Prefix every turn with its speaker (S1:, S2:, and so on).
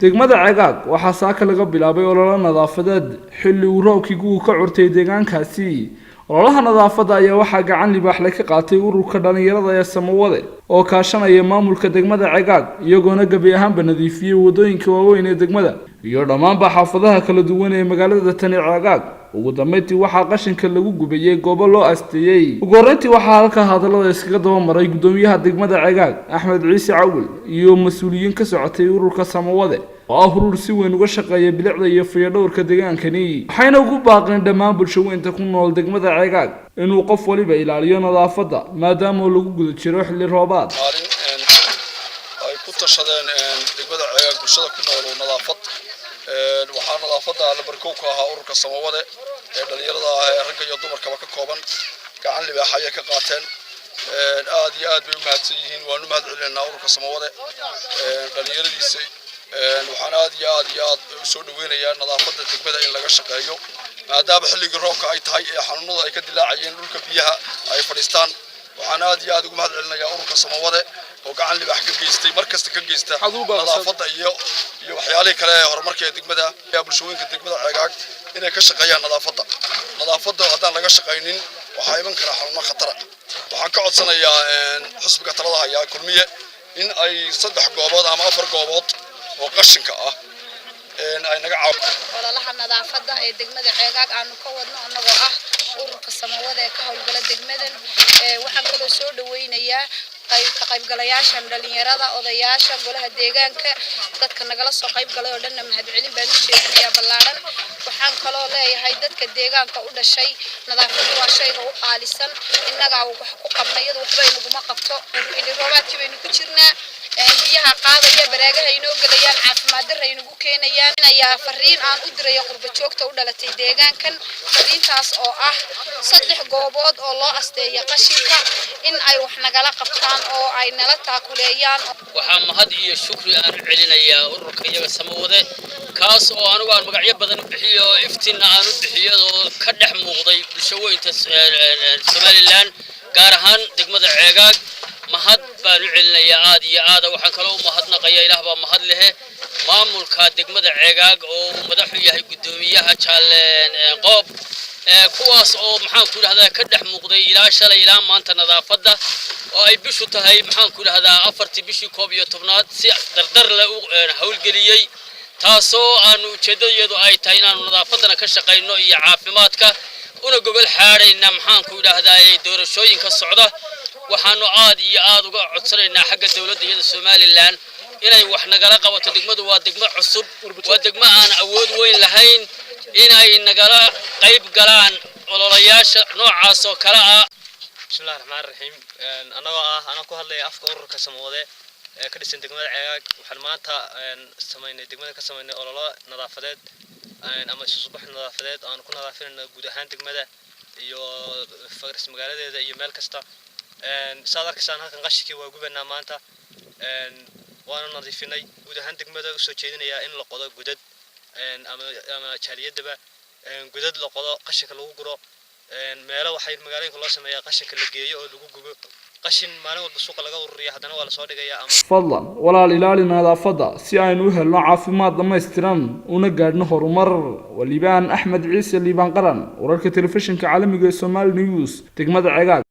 S1: Degmada Cegaag waxaa saaka laga bilaabay ololo nadaafadeed xilli uu roobkii gu'gu ka curtay deegaankaasi. Ololaha nadaafadda ayaa waxaa gacan libaaxle ka qaatay ururka dhallinyarada ee Samawade oo kaashanaya maamulka degmada Cegaag, iyagoona gebi ahaanba nadiifiyey wadooyinka waaweyn ee degmada iyo dhammaanba xaafadaha kala duwan ee magaalada tani Cegaag. Ugu dambeyntii waxaa qashinka lagu gubayey goobo loo asteeyey. Ugu horreyntii waxaa halkaa hadallada iskaga daba maray guddoomiyaha degmada Cegaag, Axmed Ciise Cawil, iyo mas-uuliyiin ka socotay ururka Samawade oo ah urur si weyn uga shaqeeya bilicda iyo fayadhowrka deegaankani, waxayna ugu baaqeen dhammaan bulshaweynta ku nool degmada Cegaag inuu qof waliba ilaaliyo nadaafadda maadaama lagu guda jiro xilli roobaad.
S2: Maalin ay ku tashadeen degmada Ceegaag bulshada ku nool nadaafad, waxaa nadaafadda lambar 1 ka ahaa ururka Samawade ee dhalinyarada ah ee ragga iyo dumarkaba ka kooban. Gacan libaaxa ayay ka qaateen, aad iyo aad bay u mahadsan yihiin. Waanu mahad celinaynaa ururka Samawade dhalinyaradiisa. Waxaan aad iyo aad iyo aad u soo dhaweynayaa nadaafadda degmada in laga shaqeeyo, maadaama xilligii roobka ay tahay ee xanuunadu ay ka dilaacayeen dhulka biyaha ay fadhiistaan. Waxaan aad iyo aad ugu mahad celinayaa ururka Samawade oo gacan libaax ka geystay, mar kasta ka geysta nadaafadda iyo waxyaalihii kale ee horumarka ee degmada. Bulshooyinka degmada Ceegaag inay ka shaqeeyaan nadaafadda. Nadaafadda haddaan laga shaqaynin, waxaa iman kara xanuuno khatara. Waxaan ka codsanayaa xisbiga talada hayaa, Kulmiye, in ay saddex goobood ama afar goobood oo qashinka ah ay naga caaw.
S3: Ololaha nadaafadda ee degmada Ceegaag aanu ka wadno annagoo ah ururka Samawada ee ka howlgala degmadan. Waxaan kaloo soo dhaweynayaa ka qaybgalayaashan dhalinyarada, odayaasha, golaha deegaanka, dadka nagala soo qayb galay oo dhanna mahadcelin baan u jeedinayaa ballaaran. Waxaan kaloo leeyahay dadka deegaanka u dhashay, nadaafaddu waa shayga u qaalisan. Innagaa wax ku qabna, iyadu waxba inaguma qabto. Xilli roobaadkii baynu ku jirnaa, biyaha qaadaya, baraagaha inoo gelayaan, caafimaad darra inagu keenayaan. Ayaa fariin aan u dirayo qurba joogta u dhalatay deegaankan, fariintaas oo ah saddex goobood oo loo asteeya qashinka in ay wax nagala qabtaan oo ay nala taakuleeyaan.
S4: Waxaa mahad iyo shukri aan u celinayaa ururka iyaga Samawade, kaas oo anigu aan magacyo badan u bixiyo oo iftiinna aan u bixiyo, oo ka dhex muuqday bulshaweynta Somaliland, gaar ahaan degmada Ceegaag. Mahad baan u celinayaa aad iyo aada. Waxaan kaloo u mahadnaqayaa, Ilaah baa mahad lehe, maamulka degmada Ceegaag oo uu madaxu yahay guddoomiyaha Jaalle Qoob, kuwaas oo, maxaan ku idhahdaa, ka dhex muuqday ilaa shalay ilaa maanta nadaafadda, oo ay bishu tahay, maxaan ku idhahdaa, 4-tii bishii 11aad, si dardar leh u howlgeliyey, taasoo aanu ujeeddadayadu ay tahay inaanu nadaafaddana ka shaqayno iyo caafimaadka, una gogol xaadhayna, maxaan ku idhaahdaa, doorashooyinka socda. Waxaanu aad iyo aad uga codsanaynaa xagga dowladda iyada Somaliland inay wax nagala qabato. Degmadu waa degmo cusub, waa degmo aan awood weyn lahayn, inay nagala qayb galaan ololayaasha noocaas oo kale ah.
S5: Bismillahi raxmaan raxiim. Annagoo ah, anaa ku hadlaya afka ururka Samawade ee ka dhisan degmada Ceegaag, waxaan maanta samaynay, degmada ka samaynay ololo nadaafadeed ama isu subax nadaafadeed aanu ku nadaafinayno guud ahaan degmada iyo faras magaaladeeda iyo meel kasta. Saad arkaysaan, halkan qashinkii waa gubanaa maanta, waanu nadiifinay guud ahaan degmada. Usoo jeedinayaa in la qodo gudad ama jaaliyadaba gudad la qodo, qashinka lagu guro. Meelo waxay magaalooyinka loo sameeyaa qashinka la geeyo oo lagu gubo. Qashin maalin walba suuqa laga ururiya, haddana waa lasoo dhigayaa ama
S1: Fadlan walaal, ilaali nadaafadda si aynu u helno caafimaad dhammaystiran una gaadhno horumar. Waa Liibaan Axmed Ciise, Liibaan Qaran, wararka telefishinka caalamiga ee Somali News, degmada Cegaag.